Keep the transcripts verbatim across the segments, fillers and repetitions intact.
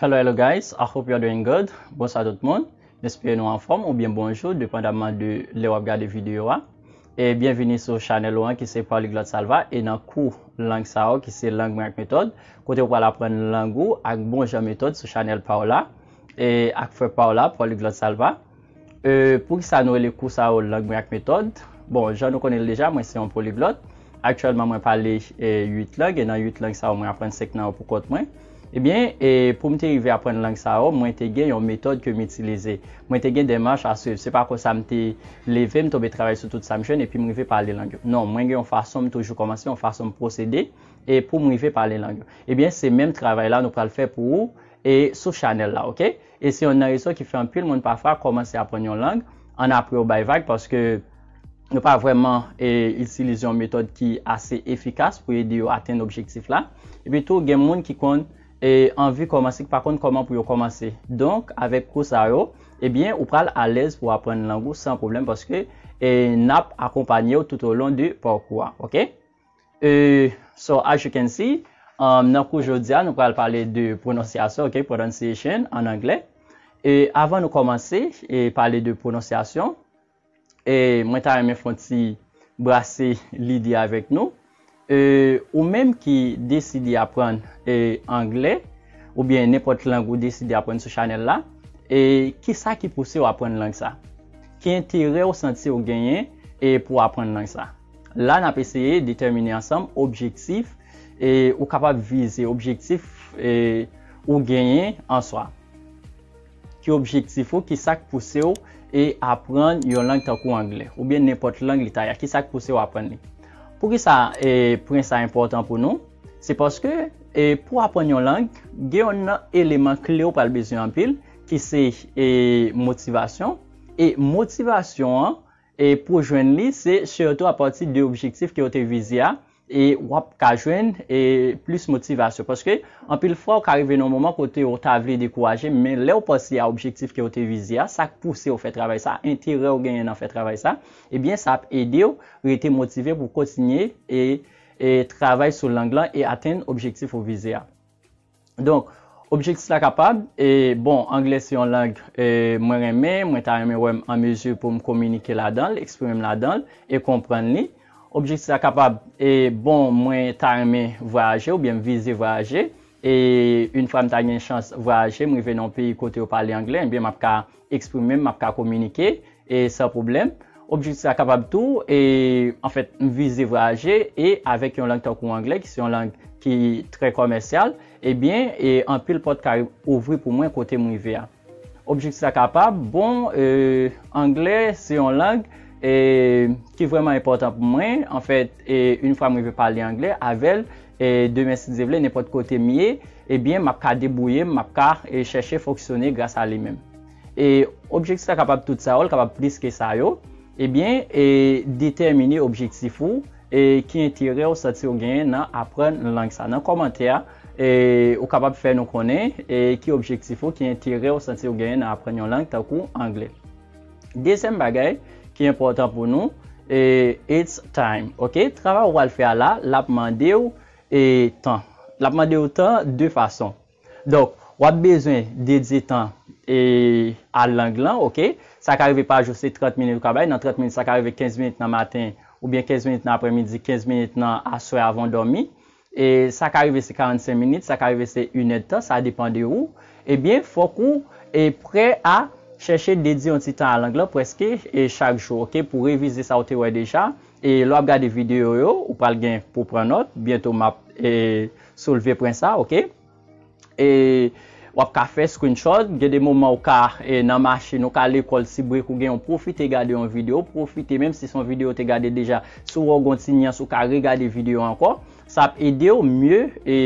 Hello, hello guys, I hope you're doing good. Bonswa tout moun. M espere nou anfòm oubyen bonjou, depandamman de lè w ap gade videyo a. E byenvini sou chanèl ou an ki se Polyglot Salva e nan kou lang sa yo ki se lang mwen ak metòd, kote w pral aprann lang ou ak bon jan metòd sou chanèl pa w la e ak frè pa w la, Polyglot Salva. E, poukisa nou rele kou sa yo lang mwen ak metòd? Bon, jan nou konnen l deja, mwen se yon poliglòt. Aktyèlman, mwen pale e, uit lang, e nan uit lang sa yo, mwen aprann senk nan yo pou kont mwen. Ebyen, e, pou m te rive aprann lang sa yo, mwen te gen yon metòd ke m itilize. Mwen te gen demach a swiv. Se pa konsa m te leve, m tonbe travay sou tout sa m jwenn, epi m rive pale lang yo. Non, mwen gen yon fason m toujou kòmanse, yon fason m pwosede, e pou m rive pale lang yo. Ebyen, se menm travay la nou pral fè pou ou, e sou chanèl la, oke? E se youn nan rezon ki fè anpil moun pafwa kòmanse aprann yon lang, ann apre yo bay vag, paske yo pa vrèman e, itilize yon metòd ki ase efikas pou ede yo atenn objektif la. Epi tou, gen moun ki konn e, anvi kòmanse, ki pa konn kòman pou yo kòmanse. Donk, avèk kou sa yo, ebyen, ou pral alèz pou aprann lang ou san pwoblèm, paske e, n ap akonpanye w tout o lon de pakou a, oke? E, so, as you can see, um, nan kou jodi a, nou pral pale de pwononsyasyon, oke, pronunciation an anglè. E avan nou kòmanse e pale de pwononsyasyon, e mwen ta renmen fè yon ti brase lide avèk nou. E ou menm ki deside aprann e anglè, oubyen nenpòt lang ou deside aprann sou chanèl la, e kisa ki pouse w aprann lang sa? Ki enterè w santi w genyen e pou w aprann lang sa? La, n ap eseye detèmine ansanm objektif e ou kapab vize, objektif e ou genyen an swa. Ki objektif ou, ki sa k pouse w e aprann yon lang tankou anglè, oubyen nenpòt lang li ta ye a, ki sa k pouse w aprann li? Poukisa e pwen sa enpòtan pou nou? Se paske e pou aprann yon lang, gen yon eleman kle ou pral bezwen anpil, ki se e motivasyon. E motivasyon an, e pou jwenn li, se sitou apati de objektif ke w te vize a, e w ap ka jwenn e plis motivasyon. Paske anpil fwa, w ka rive nan yon moman kote w ta vle dekouraje, men lè w panse a objektif ke w te vize a, sa k pouse w fè travay sa, enterè w genyen nan fè travay sa, ebyen, sa ap ede w rete motive pou w kontinye e, e travay sou lang lan e atenn objektif ou vize a. Donk, objektif la kapab, e, bon, anglè se yon lang e, mwen renmen, mwen ta renmen wè m an mezi pou m kominike ladan l, eksprime m ladan l e konprann li. Objektif la kapab, e, bon, mwen ta renmen vwayaje oubyen m vize vwayaje. E yon fwa m ta gen chans vwayaje, m rive nan yon peyi kote yo pale anglè, ebyen m ap ka eksprime m, m ap ka kominike e san pwoblèm. Objektif la kapab tou, e, anfèt, m vize vwayaje e avèk yon lang tankou anglè, ki se yon lang ki trè kòmèsyal, ebyen, e anpil pòt ka ouvri pou mwen kote m rive a. Objektif la kapab, bon, e, anglè se yon lang e, ki vrèman enpòtan pou mwen. Anfèt, e, yon fwa m rive pale anglè avè l, e, demen, si Dye vle, nenpòt kote m ye, ebyen, m ap ka debwouye m, m ap ka e, chèche fonksyone gras a li menm. E objektif la kapab tout sa yo, l kapab plis ke sa yo. Ebyen, e detèmine objektif ou e ki enterè w santi w genyen nan aprann lang sa. Nan kòmantè a, e ou kapab fè nou konnen e ki objektif ou, ki enterè w santi w genyen nan aprann yon lang tankou anglè. Dezyèm bagay ki enpòtan pou nou, e it's time. Oke, travay ou pral fè a la, l ap mande w e tan. L ap mande w tan de fason. Donk, w ap bezwen dedye tan e a lang lan, oke? Sa ka rive pa jou se trant minit ou ka bay, nan trant minit sa ka rive kenz minit nan maten, oubyen kenz minit nan aprèmidi, kenz minit nan aswè avan w dòmi. E sa ka rive se karannsenk minit, sa ka rive se inèdtan, sa depann de ou. Ebyen, fòk ou e prè a chèche dedye yon ti tan a lang lan prèske e chak jou, oke? Pou revize sa w te wè deja. E lè w ap gade videyo yo, ou pral gen pou pran nòt. Byento m ap e soulve pwen sa, oke? E w ap ka fè screenshot, gen de moman ou ka e nan machin, ou ka lekòl, si brèk ou gen, ou pwofite gade yon videyo, pwofite, menm si se yon videyo ou te gade deja, si w wè w gen yon ti nyans, ou ka regade videyo ankò. Sa ap ede w mye e,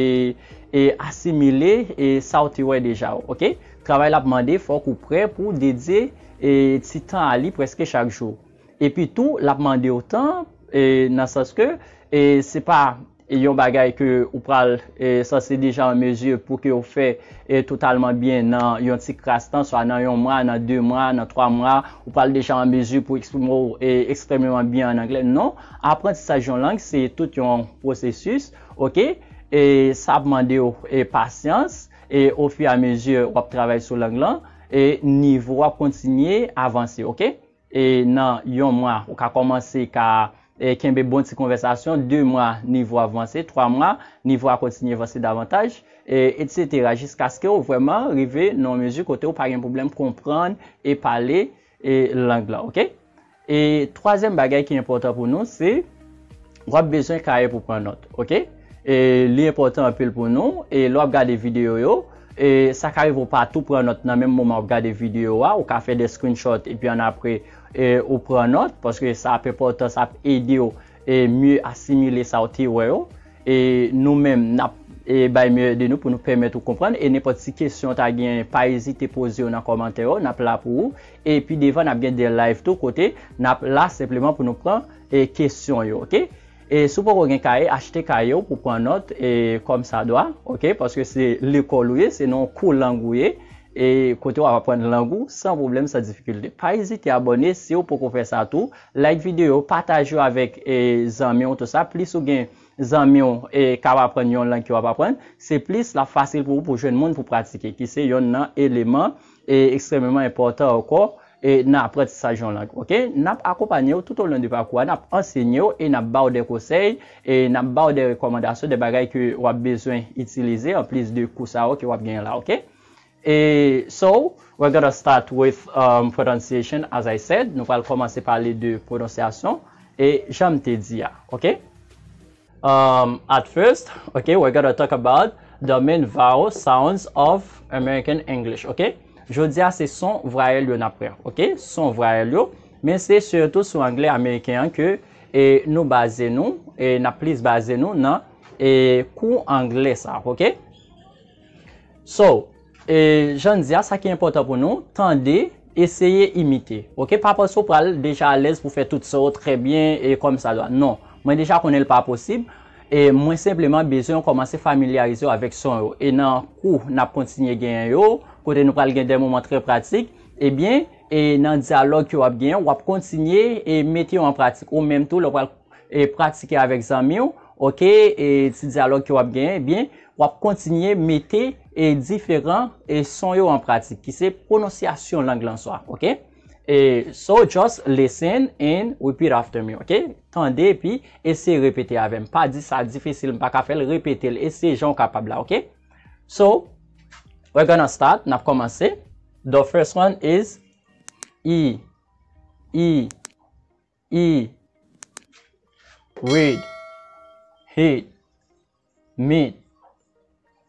e asimile e sa w te wè deja, oke? Travay la ap mande fòk ou prè pou w dedye e ti tan a li prèske chak jou. Epi tou, l ap mande w tan, e, nan sans ke e, se pa yon bagay ke ou pral e, sanse deja an mezi pou ke w fè e, totalman byen nan yon ti kras tan, swa nan yon mwa, nan de mwa, nan twa mwa, ou pral deja an mezi pou eksprime w e, ekstrèmeman byen an anglè. Non, aprantisaj yon lang, se tout yon pwosesis, oke? E sa ap mande w e, pasyans, e ofiramezi w ap travay sou lang lan, e nivo w ap kontinye avanse, oke? E nan yon mwa, ou ka kòmanse ka e kenbe bon ti konvèsasyon, de mwa, nivo a avanse, twa mwa, nivo a kontinye avanse davantaj, e, etsetera, jiskaske w vrèman rive nan yon mezi kote w pa gen pwoblèm konprann e pale e lang lan, oke? E twazyèm bagay ki enpòtan pou nou, se w ap bezwen kaye pou pran nòt, oke? E li enpòtan anpil pou nou, e lè w ap gade videyo yo, e sa ka rive w pa tou pran nòt nan menm moman w ap gade videyo a, ou ka fè de screenshot, epi annapre, e ou pran nòt, paske sa ap enpòtan, sa ap ede w, e mye asimile sa w te wè yo. E nou menm, n ap, e, bay meyè de nou pou nou pèmèt ou konprann. E nenpòt ti kesyon w ta gen, pa ezite poze yo nan kòmantè yo, n ap la pou ou. E pi devan, n ap gen de live tou kote n ap la senpleman pou nou pran, e, kesyon yo, oke? E si w poko gen kaye, achte kaye w pou pran nòt, e, kòmsadwa, oke? Paske se lekòl ou ye, se nan yon kou lang ou ye, e kote w ap aprann lang ou san pwoblèm, san difikilte. Pa ezite abòne si w poko fè sa tou. Like videyo, pataje yo avèk, e, zanmi w, tou sa. Plis ou gen zanmi w, e, k ap aprann yon lang ke w ap aprann, se plis l ap fasil pou ou pou jwenn moun pou pratike, ki se yonn nan eleman, e, ekstrèmeman enpòtan ankò, e, nan aprantisaj yon lang, oke? N ap akonpanye w tout au long de pakou a, n ap ansenye w e n ap ba w de konsèy, e n ap ba w de rekòmandasyon, de bagay ke w ap bezwen itilize anplis de kou sa yo ke w ap genyen la, oke? E, so, we're gonna start with, um, pronunciation, as I said. Nou pral kòmanse pale de pwononsyasyon, e jan m te di a, oke? Um, at first, okay, we're gonna talk about the main vowel sounds of American English, okay? Jodi a, se son vwayèl yo n ap pran, oke? Son vwayèl yo, men se sitou sou anglè ameriken an ke, e, nou baze nou, e n ap plis baze nou nan, e, kou anglè sa, oke? So, e, jan n di a, sa ki enpòtan pou nou, tande, eseye imite. Oke, pa panse w pral deja alèz pou fè tout sa yo trè byen e kòmsadwa. Non, mwen deja konnen l pa posib. E mwen senpleman bezwen w kòmanse familyarize w avèk son yo. E nan kou n ap kontinye genyen yo, kote nou pral gen de moman trè pratik, ebyen, e nan dyalòg ke w ap genyen, w ap kontinye e mete yo an pratik. Ou menm tou, lè w pral e pratike avèk zanmi w, oke, e ti dyalòg ke w ap genyen, ebyen, w ap kontinye mete e diferan e son yo an pratik, ki se pwononsyasyon lang lan swa, oke? E, so just listen and repeat after me, oke? Tande epi eseye repete avè m. Pa di sa difisil, m pa ka fè l, repete l, eseye jan w kapab la, oke? So, we're gonna start, n ap kòmanse. The first one is i, i, i, read, hit, meet,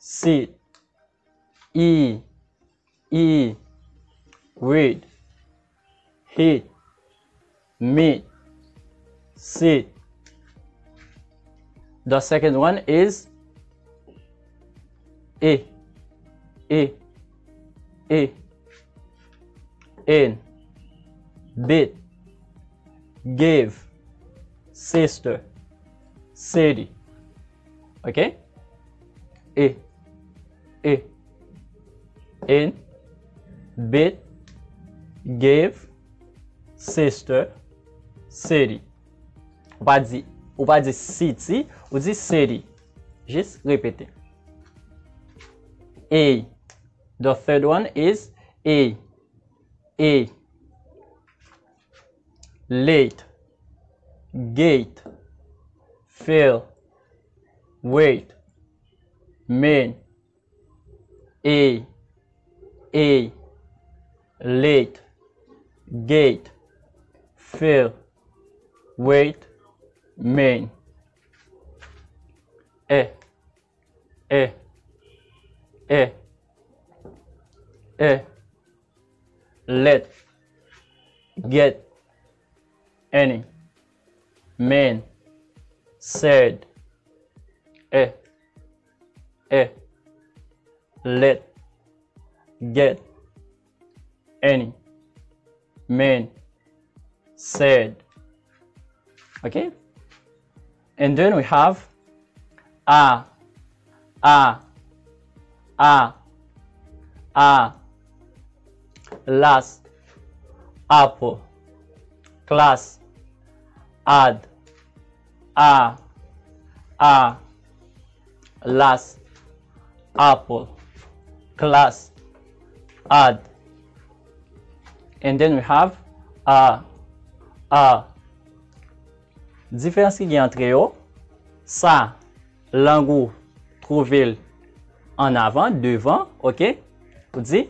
sit, i, i, read, hit, meet, sit. The second one is e, e, e, in, bit, give, sister, city. Oke? E, e, in, bit, give, sister, city. Ou pa di, ou pa di city, ou di city. Jis repete. A. The third one is a, a, late, gate, fail, wait, main, a, a, late, gate, fail, wait, main. E, e, e, e, let, get, any, main, said, e, e, let, get, any, main, said. Okay? And then we have a, a, a, a, last, apple, class, add, a, a, last, apple, class, hard. And then we have a, a. Diferans ki gen antre yo, sa, lang ou twouve l an avan, devan, oke? Ou di,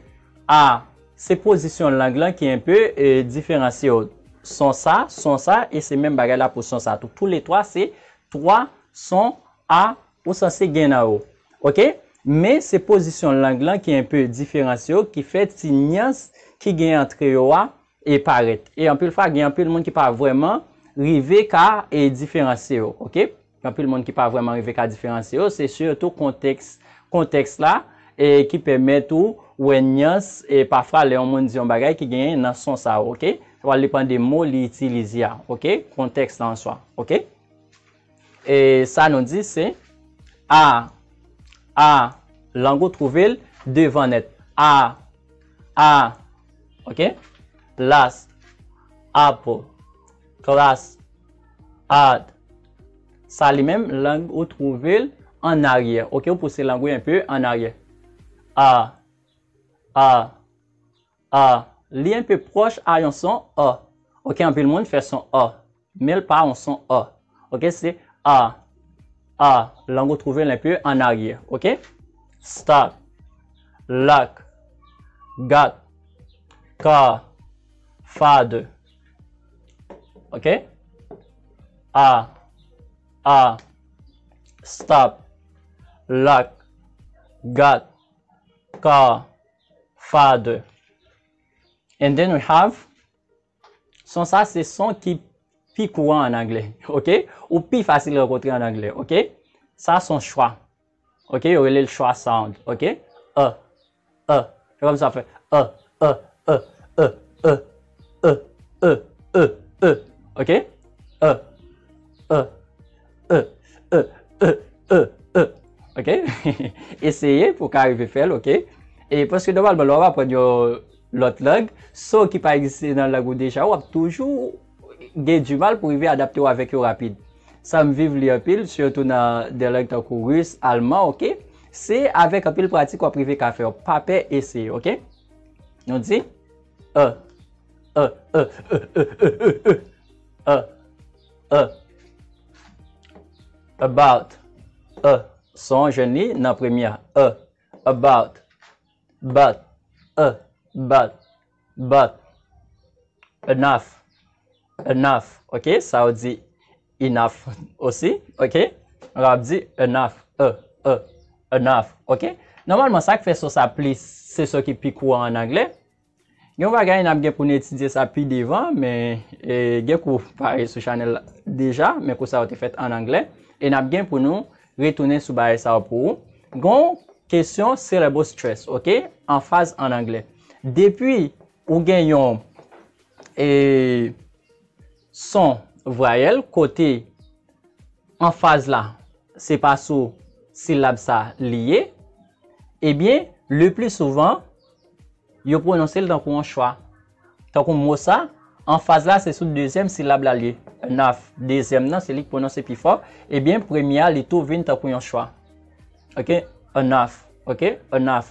a, se pozisyon lang lan ki enpe, e, diferansye yo. Son sa, son sa, e se menm bagay la pou son sa tou. Toulètwa se twa son a ou sanse gen nan yo. Oke? Men se pozisyon lang lan ki enpe diferansye yo, ki fè ti nyans ki gen antre yo a e parèt. E anpil fwa, gen anpil moun ki pa vrèman rive ka e diferansye yo, oke? Gen anpil moun ki pa vrèman rive ka diferansye yo, se sitou kontèks, kontèks la, e ki pèmèt ou wè nyans, e pafwa lè yon moun di yon bagay ki genyen nan son sa yo, oke? Sa pral depann de mo li itilize a, oke? Kontèks la an swa, oke? E sa nou di se a, a, lang ou twouve l devan nèt. A, a, oke? Last, apple, class, hard. Sa li menm, lang ou twouve l an aryè. Oke, ou pouse lang ou enpe an aryè. A, a, a. Li enpe pwòch a yon son a. Oke, anpil moun fè son a. Men l pa yon son a. Oke, se a, a. Lang ou twouve l enpe an aryè. Oke? Stop. Lock. Got. Car. Father. Oke? A, a. Stop. Lock. Got. Car. Father. And then we have son sa, se son ki pi kouran an anglè, oke? Ou pi fasil rankontre an anglè, oke? Sa son chwa, oke? Yo rele l chwa sound, oke? A, a. Se kòm sa fè a, a, a, a, a, a, a, a, a, a, oke? A, a, a, a, a, a, a. Oke? Eseye pou w ka rive fè l, oke? E paske nòmalman, lè w ap aprann yon lòt lang, son ki pa egziste nan lang ou deja, w ap toujou gen dimal pou rive adapte w avèk yo rapid. Sa m viv li anpil, sitou nan de lang tankou ris, alman, oke? Se avèk anpil pratik w ap rive ka fè yo. Pa pè eseye, oke? Nou di, a, a, a, a, a, a, a, a, a, about, a, son jwenn li nan premye a, a, about, but, a, but, but, enough, enough, oke, sa yo di enough osi, oke, nou kapab di enough, a, a, enough, oke. Nòmalman, sa k fè son sa plis, se son ki pi kouran an anglè, Gen yon bagay n ap gen pou n etidye sa pi devan, men e, gen kou parèy sou chanèl la deja, men kou sa yo te fèt an anglè. E n ap gen pou nou retounen sou bagay sa yo pou ou. Gen yon kesyon syllable stress, oke? Anfaz an anglè. Depi ou gen yon e, son vwayèl kote anfaz la, se pa sou silab sa li ye, ebyen, le pli souvan, yo pwononse l tankou yon chwa. Tankou mo sa, anfaz la se sou dezyèm silab la li ye. Enough, dezyèm nan, se li k pwononse pi fò. Ebyen, premye a, li tou vin tankou yon chwa. Oke? Enough. Oke? Enough.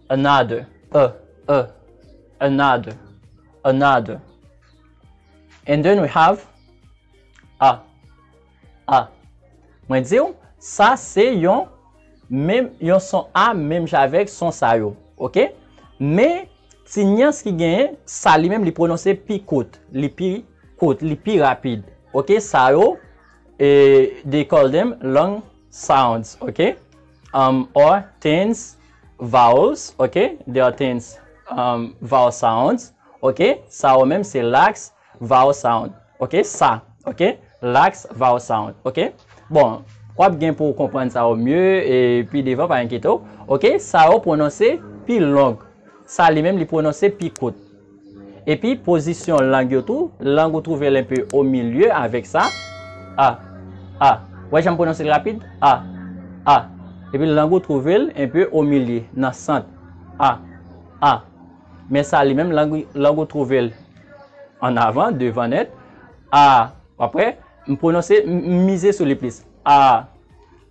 Another. A, a. Another. Another. And then we have a, a. Mwen di w, sa se yon menm, yon son a menm jan avèk son sa yo. Oke? Men, ti nyans ki genyen, sa li menm li pwononse pi kout, li pi kout, li pi rapid. Oke? Sa yo, e, they call them long sounds, oke? Um, or tense vowels, oke? They are tense, um, vowel sounds, oke? Sa yo menm se lax vowel sound, oke? Sa, oke? Lax vowel sound, oke? Bon, w ap gen pou w konprann sa yo mye, e pi devan, pa enkyete w. Oke? Sa yo pwononse pi long. Sa li menm, li pwononse pi kout. Epi pozisyon lang yo tou, lang ou twouve l enpe o milye avèk sa. A, a. Ou wè jan m pwononse l rapid? A, a. Epi lang ou twouve l enpe o milye, nan sant. A, a. Men sa li menm, lang, lang ou twouve l an avan, devan nèt. A, w ap wè, m pwononse, m, m mize sou li plis. A,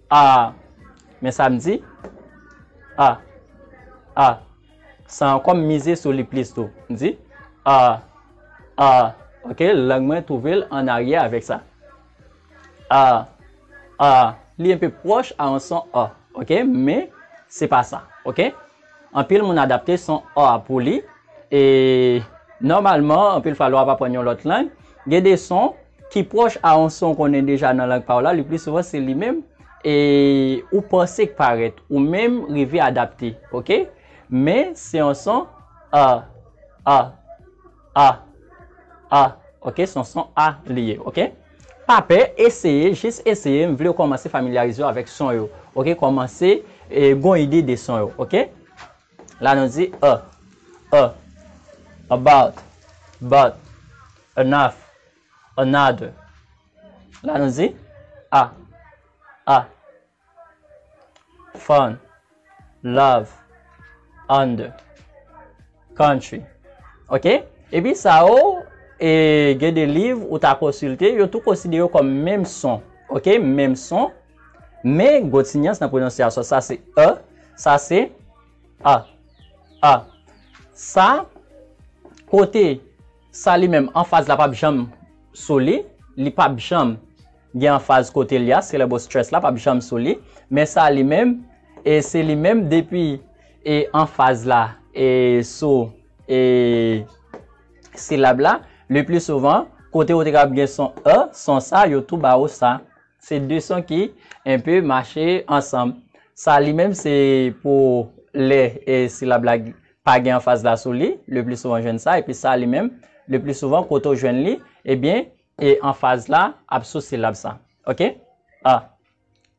a. Men sa m di, a, A. Sa ankò m mize sou li plis tou. M di, a, a. Ok, lang mwen twouve l an aryè avèk sa. A, a. Li enpe pwòch a yon son a. Ok, men se pa sa. Ok? Anpil moun adapte son a pou li. E nòmalman, anpil fwa lè w ap aprann yon lòt lang, gen de son ki pwòch a yon son w konnen deja nan lang pa w la, le pli souvan se li menm, e ou panse k parèt, ou menm rive adapte, ok? Men se yon son a, a, a, a, ok? Se yon son a li ye, ok? Pa pè, eseye, jis eseye, m vle w kòmanse familyarize w avèk son yo, ok? Kòmanse, e, gon ide de son yo, ok? La nou di a, a, about, but, enough, another. La nou di a, a, fun, love, under, country. Ok? Epi sa yo, e, gen de liv ou ta konsilte, yo tou konsidere yo kòm menm son. Ok? Menm son. Men, gwo ti nyans nan pwononsyasyon. Sa se a, sa se a, a. Sa, kote sa li menm anfaz la p ap janm sou li, li p ap janm gen anfaz kote li a, syllable stress la p ap janm sou li, men sa li menm, e se li menm depi e anfaz la e sou e silab la, le pli souvan, kote ou te kab gen son a, son sa, yo tou ba ou sa. Se de son ki enpe mache ansanm. Sa li menm se pou lè e silab la pa gen anfaz la sou li, le pli souvan jwenn sa, epi sa li menm, le pli souvan kote w jwenn li, ebyen, e anfaz la ap sou silab sa. Ok? A,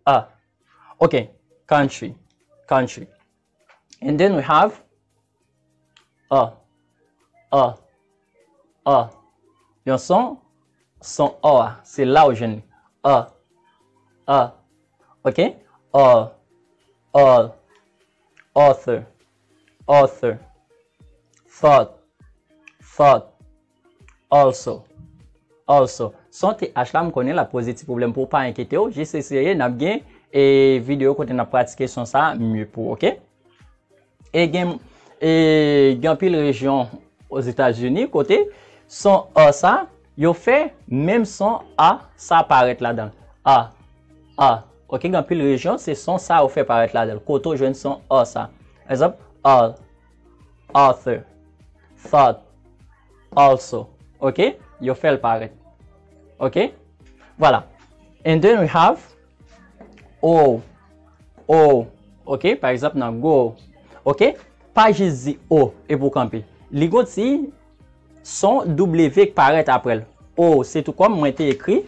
a. Ok, country, country. And then we have a, a, a. Yon son, son a, se la ou jwenn li. A, a. Ok? A, a. Author, author. Thought, thought. Also, also. Son T H la, m konnen l ap poze ti pwoblèm pou ou, pa enkyete w, jis eseye, n ap gen e videyo kote n ap pratike son sa mye pou ou, ok? E gen, e gen anpil rejyon Ozetazini kote son a sa, yo fè menm son a sa parèt ladan l. A, a. Ok, gen anpil rejyon, se son sa yo fè parèt ladan l. Kote w jwenn son a sa? Egzanp, all, author, thought, also. Ok? Yo fè l parèt. Ok? Vwala. And then we have o, o. Ok? Pa egzanp, nan go. Ok? Pa jis di o epi w kanpe. Li gon ti son W k parèt aprè l. O, se tou kòm mwen te ekri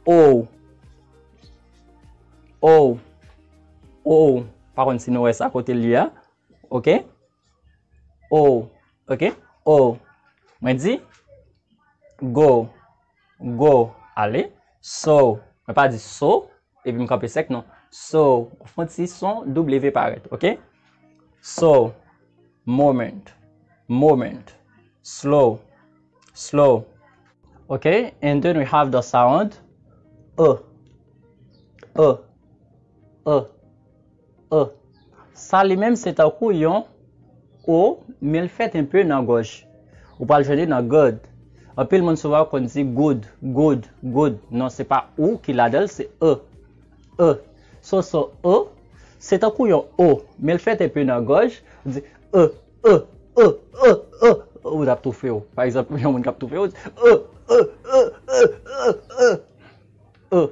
o. O. O. Pa konn si nou wè sa kote l ye a. Ok? O. Ok? O. Mwen di go. Go. Ale. So. Mwen pa di so. Epi m kanpe sèk, non. So. Ou fè yon ti son W parèt. Ok? So. Moment. Moment. Slow. Slow. Ok? And then we have the sound. E. E. E. E. Sa li menm se tankou yon o, men l fèt enpe nan gòj. Ou pral jwenn li nan good. Anpil moun souvan konn di good, good, good. Non, se pa ou ki ladan l, se e. E. So, so, e, se tankou yon o, men l fèt enpe nan gòj. Ou di e, e, e, e, e. Ou t ap toufe w. Pa egzanp, yon moun k ap toufe w, ou di e, e, e, e, e, e. E.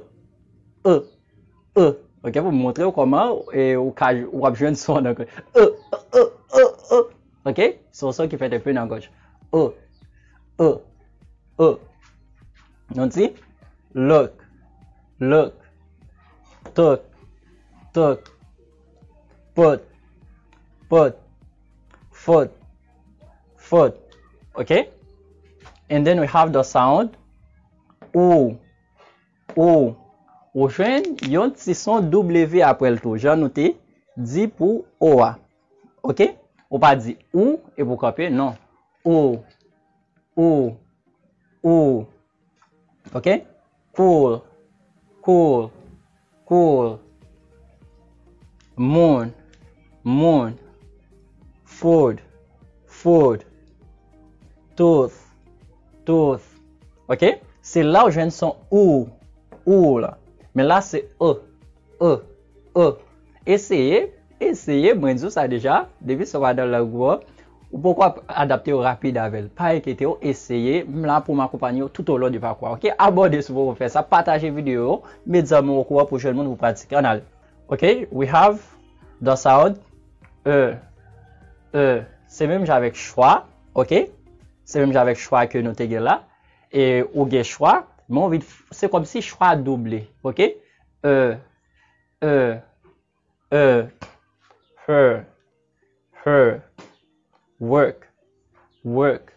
E. E. Ok, pou m montre w kòman e, ou ka, w ap jwenn son nan gòj. E, e, e, e, e. Ok? Se yon son ki fèt enpe nan gòj. E. E. E. Nou di look, look, took, took, put, put, foot, foot. Ok? And then we have the sound ou, ou, ou jwenn yon ti son W aprè l tou, jan nou te di pou o a. Ok? Ou pa di ou epi w kanpe, non. Ou, ou, ou. Ok? Cool, cool, cool. Moon, moon. Food, food. Tooth, tooth. Ok? Se la w jwenn son ou, ou la. Men la se e, e, e. Eseye, eseye, mwen di w sa deja, depi se pa nan lang ou an, ou poko ap adapte w rapid avè l. Pa enkyete w, eseye, m la pou m akonpanye w tout au long du parcours. Ok? Abòne si w poko fè sa, pataje videyo yo, met zanmi w okouran pou jwenn moun pou pratike. Ann ale. Ok? We have the sound e, e. Se menm jan avèk chwa, ok? Se menm jan avèk chwa ke nou te gen la. E ou gen chwa, men ou vin, se kòmsi chwa double, ok? E, e, e, her, her, work, work,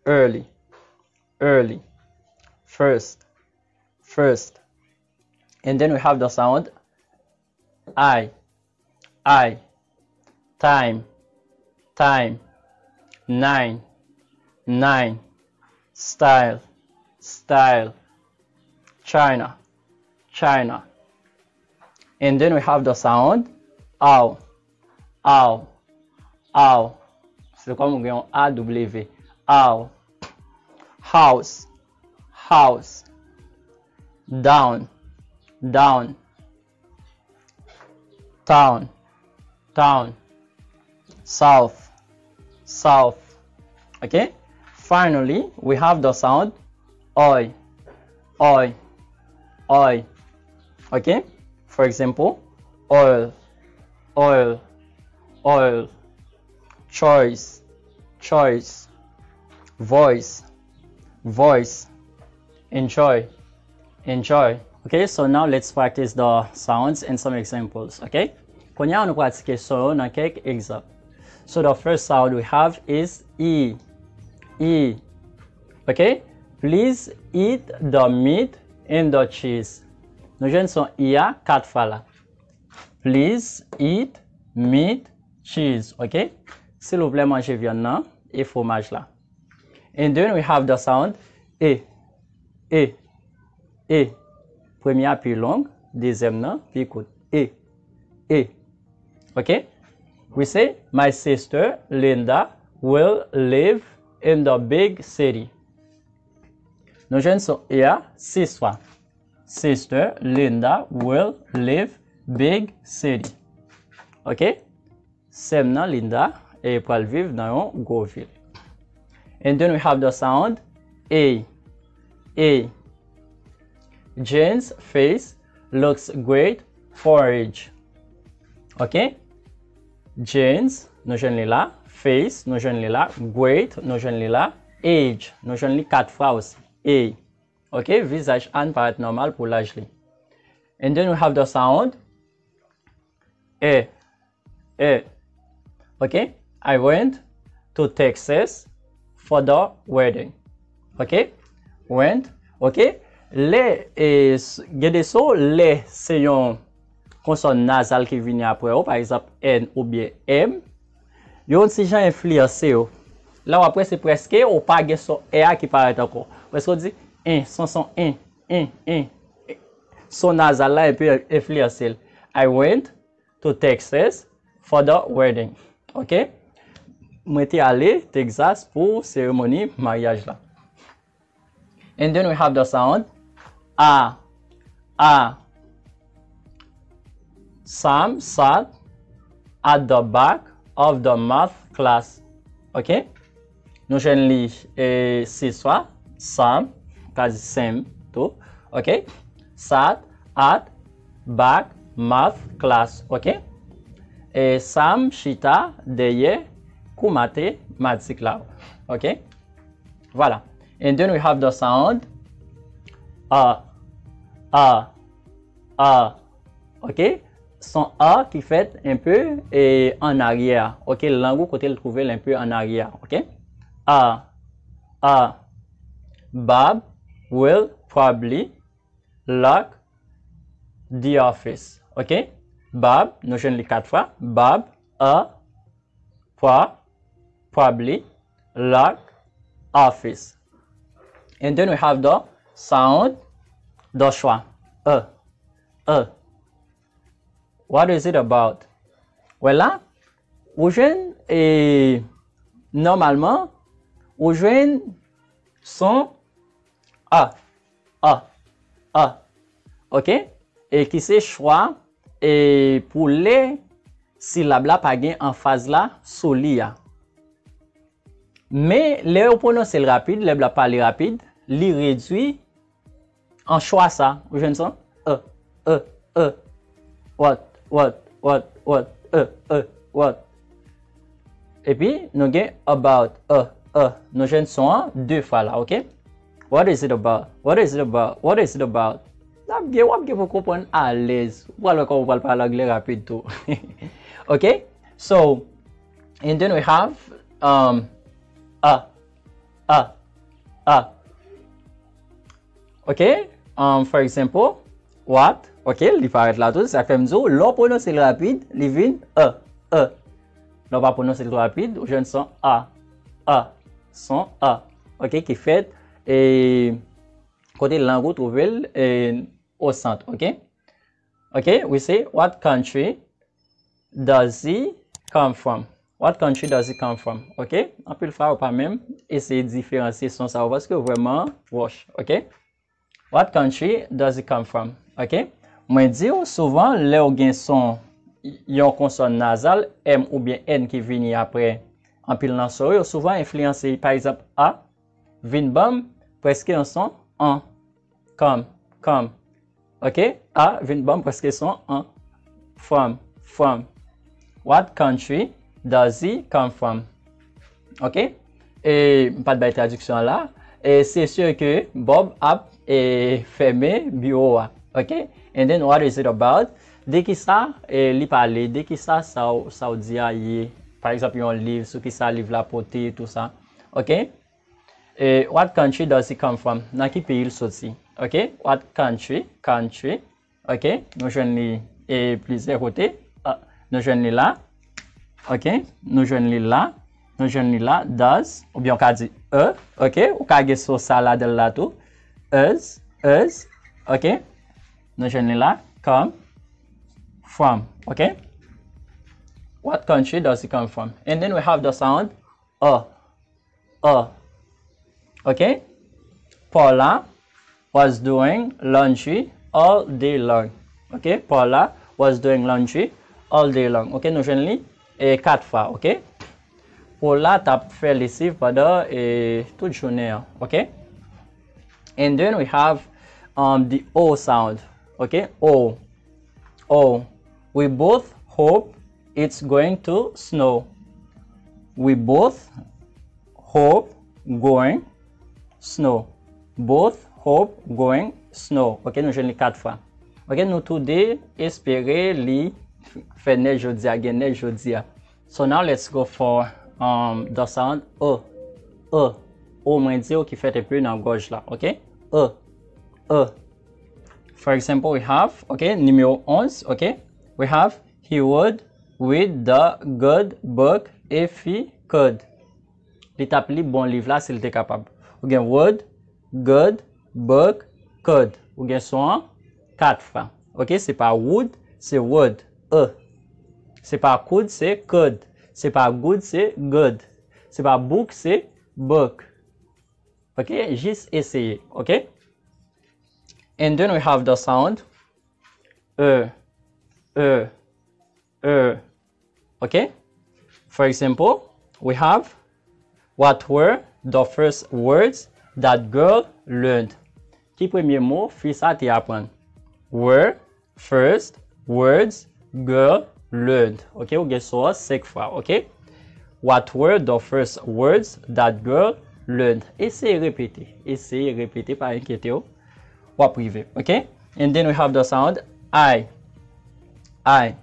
early, early, first, first. And then we have the sound I, I, time, time, nine, nine, style, style, China, China. And then we have the sound ow, ow, ow. Se kòm ou gen yon A W. Ow. House, house. Down, down. Town, town. South, south. Ok? Finally, we have the sound oy, oy, oy. Ok? For example, oil, oil, oil. Choice, choice. Voice, voice. Enjoy, enjoy. Ok, so now let's practice the sounds and some examples, ok? Kounye a nou pratike son yo nan kèk egzanp. So the first sound we have is E, E. Ok? Please eat the meat and the cheese. Nou jwenn son E a kat fwa la. Please eat meat, cheese, ok? Silvouplè manje vyann nan e fwomaj la. And then we have the sound e, e, e. Premye a pi long, dezyèm nan pi kout. E, e. Ok? We say, my sister Linda will live in the big city. Nou jwenn son e a sis fwa. Sister Linda will live big city. Ok? Sè m nan Linda e pral viv nan yon gwo vil. And then we have the sound A, A. Jane's face looks great for age. Ok? Jane's, nou jwenn li la. Face, nou jwenn li la. Great, nou jwenn li la. Age, nou jwenn li kat fwa osi. A. Ok, vizaj Anne parèt nòmal pou laj li. And then we have the sound E, E. Ok, I went to Texas for the wedding. Ok, went. Ok, lè, e, s- gen de son, lè se yon konsòn nazal ki vini apre yo, pa egzanp, N oubyen M, yo yon ti jan enfliyanse yo. La w ap wè se prèske ou pa gen son E a ki parèt ankò. Prèske ou di en, son son en, en, en. Son nazal la enpe enfliyanse l. I went to Texas for the wedding. Ok? Mwen te ale Texas pou seremoni maryaj la. And then we have the sound A, A. Sam sat at the back of the math class. Ok? Nou jwenn li e, sis fwa. Sam, ka di Sam tou. Ok? Sat at back math class. Ok? E Sam chita dèyè kou matematik la. Ok? Vwala. And then we have the sound A, A, A. Ok? Son A ki fèt enpe e, an aryè. Ok? Lang ou kote l twouve l enpe an aryè. Ok? A, A. Bob will probably lock the office. Ok? Bob, nou jwenn li kat fwa. Bob, A, pro, probably, lock, office. And then we have the sound, the schwa. E, E. What is it about? Wè la, ou jwenn, e, nòmalman, ou jwenn son a, a, a, ok? E ki se chwa, e, pou lè silab la pa gen anfaz la sou li a. Men, lè yo pwononse l rapid, lè l ap pale rapid, li redui an chwa sa. Ou jwenn son? E, e, e. What, what, what, what, e, e, what. Epi, nou gen about, e, e. Nou jwenn son an de fwa la, ok? What is it about? What is it about? What is it about? N ap gen, w ap gen pou konprann alèz. Ou pral wè kòman ou pral pale anglè rapid tou. Ok? So, and then we have, um, a, a, a. Ok? Um, for example, what? Ok, li parèt la tou. Sa fè m di w, lè w pwononse l rapid, li vin e, e. Lè w pa pwononse l twò rapid, ou jwenn son a, a, son a. Ok, ki fèt, e, kote lang ou twouve l, e, o sant, ok? Ok, we say, what country does he come from? What country does he come from? Ok? Anpil fwa, ou pa menm eseye diferansye son sa yo paske yo vrèman pwòch, ok? What country does he come from? Ok? Mwen di w, souvan, lè w gen son yon konsòn nazal, m oubyen n ki vini apre anpil nan son yo, souvan enfliyanse, pa egzanp, a vin ban m prèske yon son an. Come, come. Ok? A vin ban m prèske son an. From, from. What country does he come from? Ok? E m pa t bay tradiksyon an la. E se sur ke Bob ap, e, fèmen biwo a. Ok? And then what is it about? De ki sa, e, li pale? De ki sa sa w, sa w di a ye? Pa egzanp, yon liv, sou ki sa liv la pote, tou sa. Ok? E, what country does he come from? Nan ki peyi l soti? Ok? What country? Country. Ok? Nou jwenn li, e, plizyè kote. Ah, nou jwenn li la. Ok? Nou jwenn li la. Nou jwenn li la. Does. Oubyen ou ka di e. Ok? Ou ka gen son sa ladan l la tou. Is. Is. Ok? Nou jwenn li la. Come. From. Ok? What country does he come from? And then we have the sound a. A. Ok? Paula was doing laundry all day long. Ok? Paula was doing laundry all day long. Ok? Nou jwenn li, e, kat fwa. Ok? Paula t ap fè lesiv pandan, e, tout jounen an. Ok? And then we have, um, the O sound. Ok? O. O. We both hope it's going to snow. We both hope going snow. Both hope going snow. Ok, nou jwenn li kat fwa. Ok, nou tou de espere li fè nèj jodi a, gen nèj jodi a. So now let's go for, um, the sound o. O. O mwen di w ki fèt epi nan gòj la, ok? O. O. For example, we have, ok, nimewo onz, ok? We have, he would read the good book if he could. Li t ap li bon liv la si l te kapab. Ou gen would, good, book, could. Ou gen son an kat fwa. Ok, se pa would, se would. E. Se pa could, se could. Se pa good, se good. Se pa book, se book. Ok, jis eseye. Ok? And then we have the sound e, e, e. Ok? For example, we have, what were the first words that girl learned? Ki premye mo fi sa te aprann? Were first words girl learned. Ok, ou gen son an senk fwa, ok? What were the first words that girl learned? Eseye repete, eseye repete, pa enkyete w. W ap rive, ok? And then we have the sound I. I.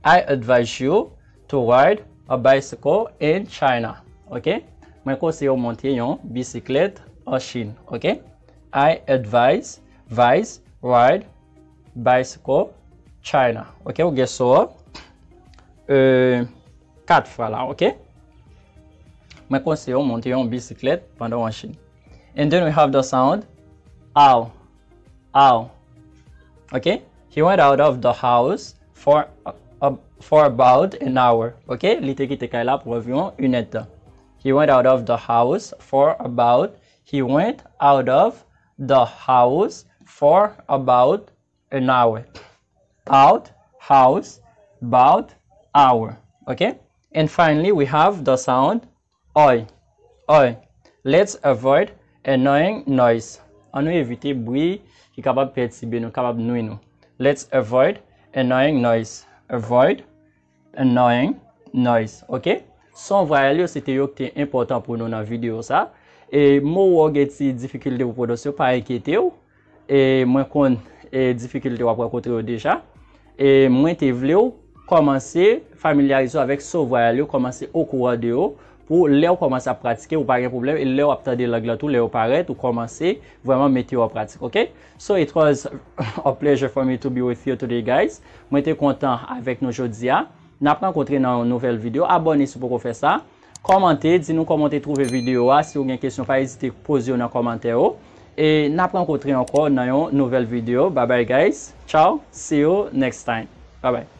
I advise you to ride a bicycle in China. Ok? Mwen konseye w monte yon bisiklèt an Chin. Ok? I advise, vise, ride, bicycle, China. Ok? Ou gen son an, euh, kat fwa la. Ok? Mwen konseye w monte yon bisiklèt pandan w an Chin. And then we have the sound ow. Ow. Ok? He went out of the house for a, a, for about an hour. Ok, li te kite kay la pou anviwon inèdtan. He went out of the house for about, he went out of the house for about an hour. Out, house, about, hour. Ok, and finally we have the sound oi, oi. Let's avoid annoying noise. Ann nou evite bri ki kapab pètibe nou, kapab nwi nou. Let's avoid annoying noise. Avoid annoying noise. Ok, son vwayèl yo se te yo ki te enpòtan pou nou nan videyo sa. E mo ou gen ti difikilte pou pwononse yo, pa enkyete w. E mwen konn e difikilte w ap rankontre yo deja. E mwen te vle w kòmanse familyarize w avèk so vwayèl yo, kòmanse okouran de yo, pou lè w kòmanse ap pratike, ou pa gen pwoblèm, e lè w ap tande lang lan tou, lè yo parèt, ou kòmanse vrèman mete yo an pratik, ok? So it was a pleasure for me to be with you today, guys. Mwen te kontan avèk nou jodi a. N ap rankontre nan yon nouvèl videyo. Abòne si w poko fè sa. Kòmante, di nou kòman w te twouve videyo a. Si w gen kesyon, pa ezite poze yo nan kòmantè yo. E n ap rankontre ankò nan yon nouvèl videyo. Bye bye, guys. Ciao. See you next time. Bye bye.